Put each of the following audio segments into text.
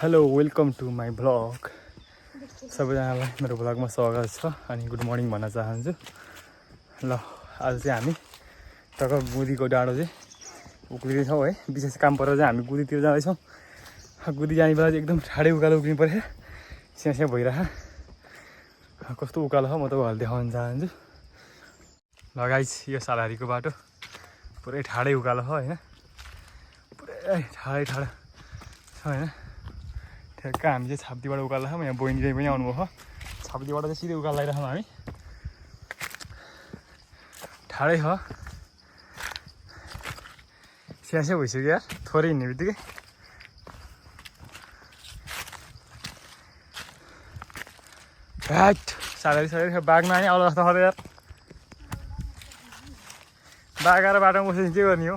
Hello welcome to my blog. सबैजनालाई मेरो ब्लगमा स्वागत छ अनि गुड मर्निङ भन्न चाहन्छु। ल आज चाहिँ हामी टक्क गुदीको डाँडो चाहिँ उक्लिँदैछौँ है। विशेष काम परेर चाहिँ हामी गुदीतिर जाँदैछौँ। गुदी जाने बेला चाहिँ एकदम ठाडै उकालो उक्लिनु पऱ्यो। स्याँ स्याँ भइरह कस्तो उकालो छ म तपाईँहरूले देखाउन चाहन्छु। लगाइस यो सालहारीको बाटो पुरै ठाडै उकालो छ होइन, पुरै ठाडै ठाडो छ होइन। ठ्याक्क हामी चाहिँ छाप्तीबाट उकालो छौँ। यहाँ बहिनी चाहिँ पनि आउनुभयो। छाप्तीबाट चाहिँ सिधै उकालो लगाइरहेछौँ हामी। ठाडै छ, स्यासे भइसक्यो यार थोरै हिँड्ने बित्तिकै। ह्याट सालहारी सालहारी बाघमा नि आउला जस्तो छ यार। बाघ आएर बाटोमा बसेपछि के गर्ने हो?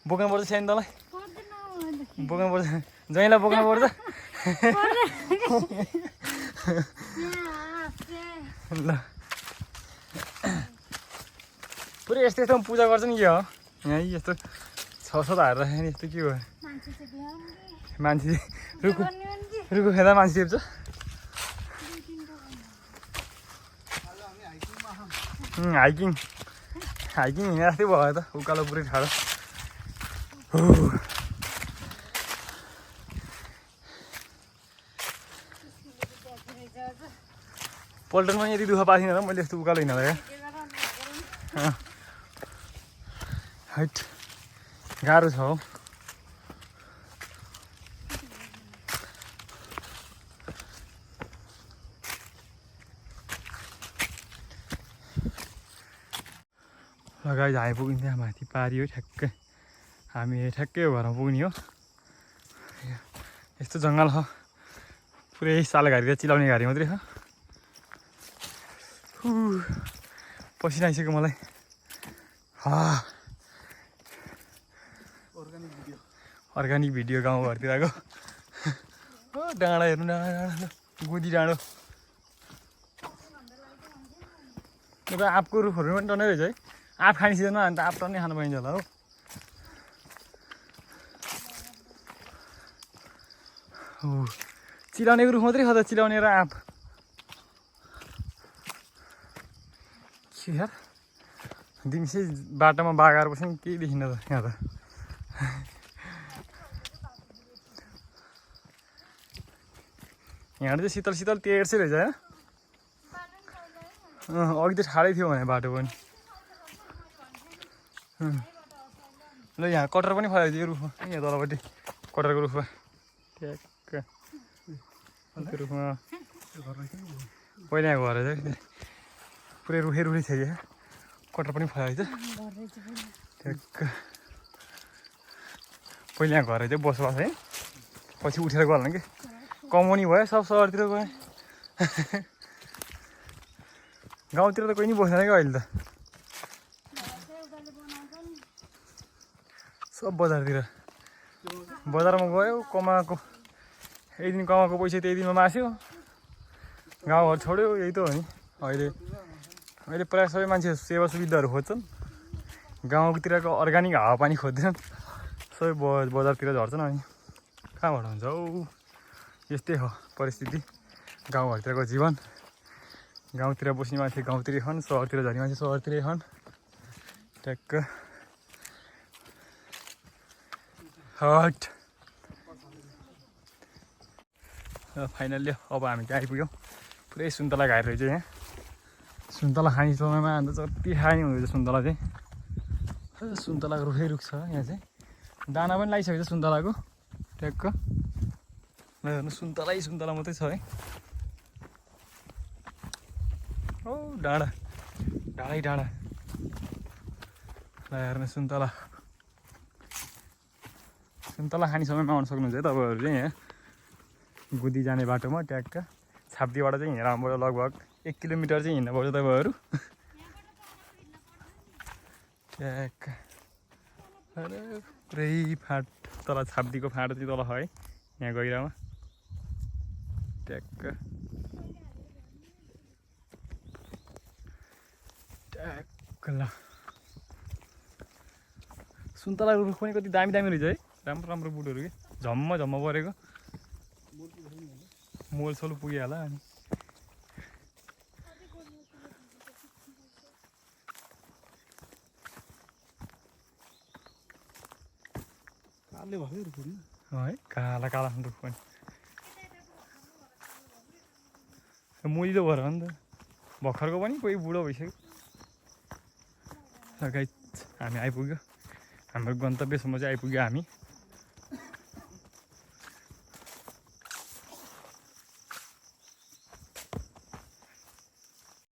बोक्नु पर्छ सानो तँलाई, बोक्नु पर्छ जहीँलाई बोक्नु पर्छ। ल पुरै यस्तो यस्तो पूजा गर्छ नि के हो यहाँ? यस्तो छ त हारेर राखेको नि, यस्तो के हो? मान्छे रुखो रुखो खेदा मान्छे टिप्छ। हाइकिङ हाइकिङ हिँडे जस्तै भयो त, उकालो पुरै ठाडो। पल्टनमा यति दुःख पाएको थिइनँ र मैले यस्तो उकालो हिँड्दा क्या। हाइट गाह्रो छ हौ। लगाइ हामी पुग्ने त्यहाँ माथि पारी हो ठ्याक्कै। हामी ठ्याक्कै घरमा पुग्ने हो। यस्तो जङ्गल छ, पुरै सालघारी र चिलाउने घारी मात्रै छ। पसिना आइसक्यो मलाई। अर्ग्यानिक भिडियो गाउँघरतिरको डाँडा हेर्नु, डाँडा डाँडा गुदी डाँडो। तपाईँ आँपको रुखहरू पनि टन्नै रहेछ है। आँप खाने सिजनमा अन्त आँप टन्नै खानु पाइन्छ होला हो। चिलाउनेको रुख मात्रै छ त, चिलाउने र आँप। के यार दिउँसै बाटोमा बाघ आएर बस्यो केही देखिन्न त यहाँ त। यहाँ चाहिँ शीतल शीतल तेर्सै रहेछ होइन। अघि त ठाडै थियो भने बाटो पनि। ल यहाँ कटर पनि फलाइदियो यो रुखमा, यहाँ तलपट्टि कटरको रुखमा ट्याक्क त्यो रुखमा पहिला यहाँ घर रहेछ कि पुरै रुखै रुखै थियो क्या। कटर पनि फलाइदियो ट्याक्क। पहिला यहाँ घर रहेछ बसोबास है, पछि उठेर गयो होला कि कमाउने भयो सब सहरतिर गएँ। गाउँतिर त कोही नि बस्दैन क्या अहिले त, सब बजारतिर। बजारमा गयो कमाएको, एक दिन कमाएको पैसा त्यही दिनमा मास्यो, गाउँघर छोड्यो। यही त हो नि अहिले। अहिले प्रायः सबै मान्छे सेवा सुविधाहरू खोज्छन्, गाउँतिरको अर्ग्यानिक हावापानी खोज्दैनन्। सबै बजारतिर झर्छन्। अनि कहाँबाट हुन्छ हौ? यस्तै हो परिस्थिति गाउँघरतिरको जीवन। गाउँतिर बस्ने मान्छे गाउँतिरै छन्, सहरतिर झर्ने मान्छे सहरतिरै छन् ट्याक्क। हट फाइनल्ली अब हामी चाहिँ आइपुग्यौँ। पुरै सुन्तला खाएर रहेछ यहाँ। सुन्तला खाने समयमा अन्त जति खाने हुँदैछ सुन्तला चाहिँ। सुन्तलाको रुखै रुख छ यहाँ चाहिँ, दाना पनि लगाइसकेको छ सुन्तलाको ट्याक्क। हेर्नु सुन्तलै सुन्तला मात्रै छ है। ओ डाँडा डाँडै डाँडा। ल हेर्नु सुन्तला, सुन्तला खाने समयमा आउनु सक्नुहुन्छ है तपाईँहरू चाहिँ। यहाँ गुदी जाने बाटोमा ट्याक्क छाप्तीबाट चाहिँ हिँडेर आउनुपर्छ। लगभग 1 किलोमिटर चाहिँ हिँड्नुपर्छ तपाईँहरू ट्याक्क। अरे पुरै फाँट तल छाप्तीको फाँटो चाहिँ तल है यहाँ गहिरामा ट्याक्क ट्याक्क। ल सुन्तला रुख पनि कति दामी दामी रहेछ है राम्रो राम्रो बुटहरू के झम्म झम्म परेको मोलसोल पुग्यो होला अनि है काला काला रुख पनि मोइलो भएर हो नि त भर्खरको पनि कोही बुढो भइसक्यो गाइस हामी आइपुग्यो हाम्रो गन्तव्यसम्म चाहिँ आइपुग्यो हामी